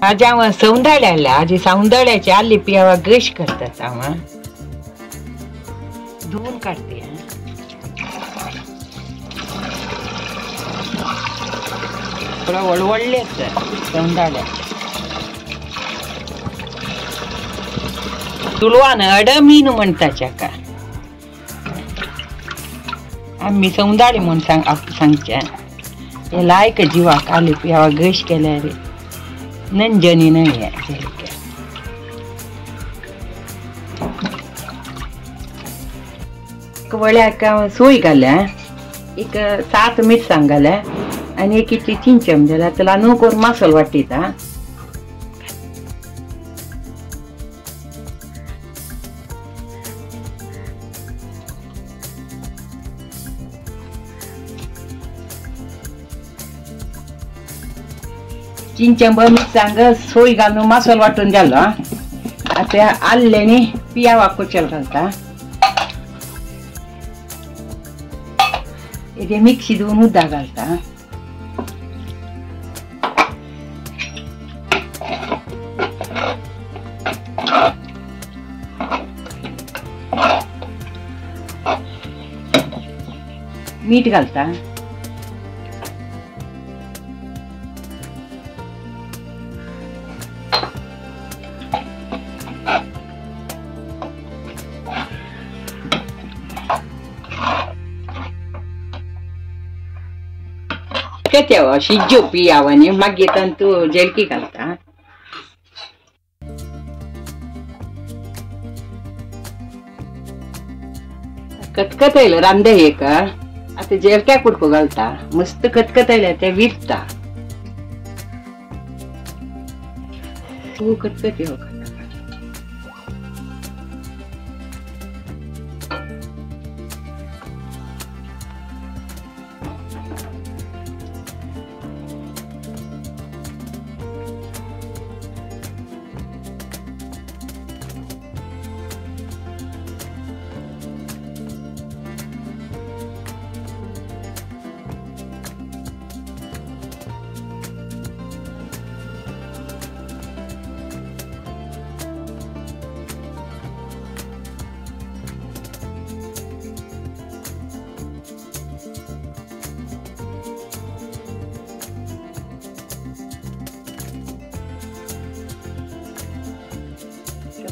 आज हांव सौंदाळे हाडल्या. आज सौंदाळ्याची आल्ली पियावा गश करतात. हांव धुवून काडते. थोडं वळवळले सौंदाळ्या तुळवान अडमीन म्हणता का आम्ही सौंदाळे म्हूण सांगचे. हे लायक जिवाक आली पियावा गश केल्यार नंजनी नाही आहे. एक वळ्याक सोय घाल्या, एक 7 मिरसांग घाल्या आनी एक इतली चिंचम जाल्यार तुला न्हू करून मासोल वाटीता. चिंचंब मिरसांग सोय घालून मासोल वाटून जालो. आतां आल्ल्यानी पियावा कुचल घालता. हेजे मिक्सी धुवन उदक घालता. मीठ घालता. शिज्जो पियावानी मागीर तांतू जेलकी घालता. कतकतयलें रांदे एक आतां जेलक्या कुडको घालता. मस्त कतकतयलें ते विरता. तूं कतकत यो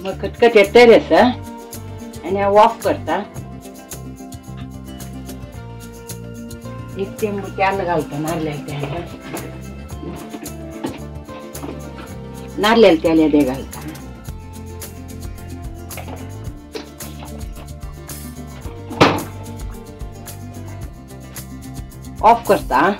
मग कटकट येते रे सर आणि ऑफ करता. एक टेंबू तेल घालता. नारळाला तेल, नारळाला तेल ते घालता. ऑफ करता.